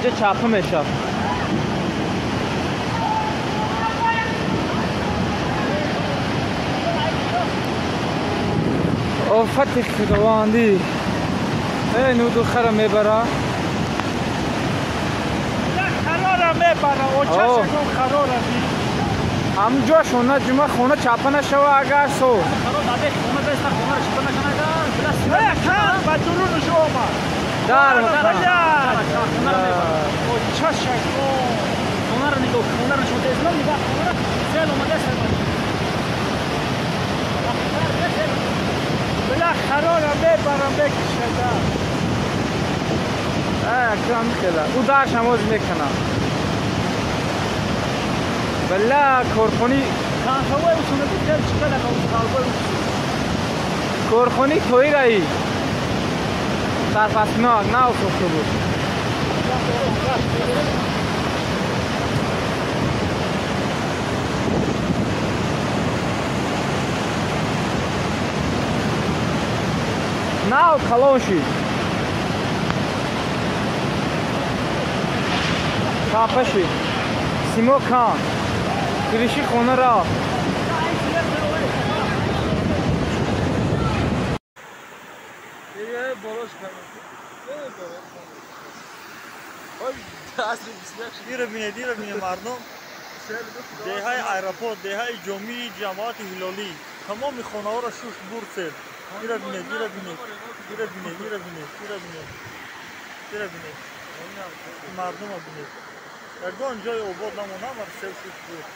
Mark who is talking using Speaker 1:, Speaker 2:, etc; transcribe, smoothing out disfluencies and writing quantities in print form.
Speaker 1: Инҷа чапа мешавад. Офати худованди э нуду хара мебара.
Speaker 2: Харора мебара, очашон харора.
Speaker 1: Ҳамҷо шона ҷума хона чапа нашава агар со.
Speaker 2: Ба дурунаш омад.
Speaker 1: Дар
Speaker 2: очашон.
Speaker 3: Хонаро нигоҳ, хонаро шумо тезлом нигоҳ, хонара сел омада сел.
Speaker 2: Била харора мебарам бекишада.
Speaker 1: Кам хела. Ӯ дарш ҳамоз мекунам. Била корхони
Speaker 3: Канхавай усунади тел чикала канхавай усун.
Speaker 1: Корхони тоираи. Сарфаснок нав сохта буд. Нав калон шид. Чапа шид. Симо кан. Гириши хона рафт.
Speaker 4: Ира бинед, ира бинед мардум. Деҳаи аэропорт, деҳаи ҷомии ҷамоати Ҳилолӣ. Тамоми хонаҳоро шушт бурд сел. Ира бинед, ира бинед, ира бинед, ира бинед, ира бинед, ира бинед. Мардума бинед. Ягон ҷои обод намонад, бар сел шушт бурд.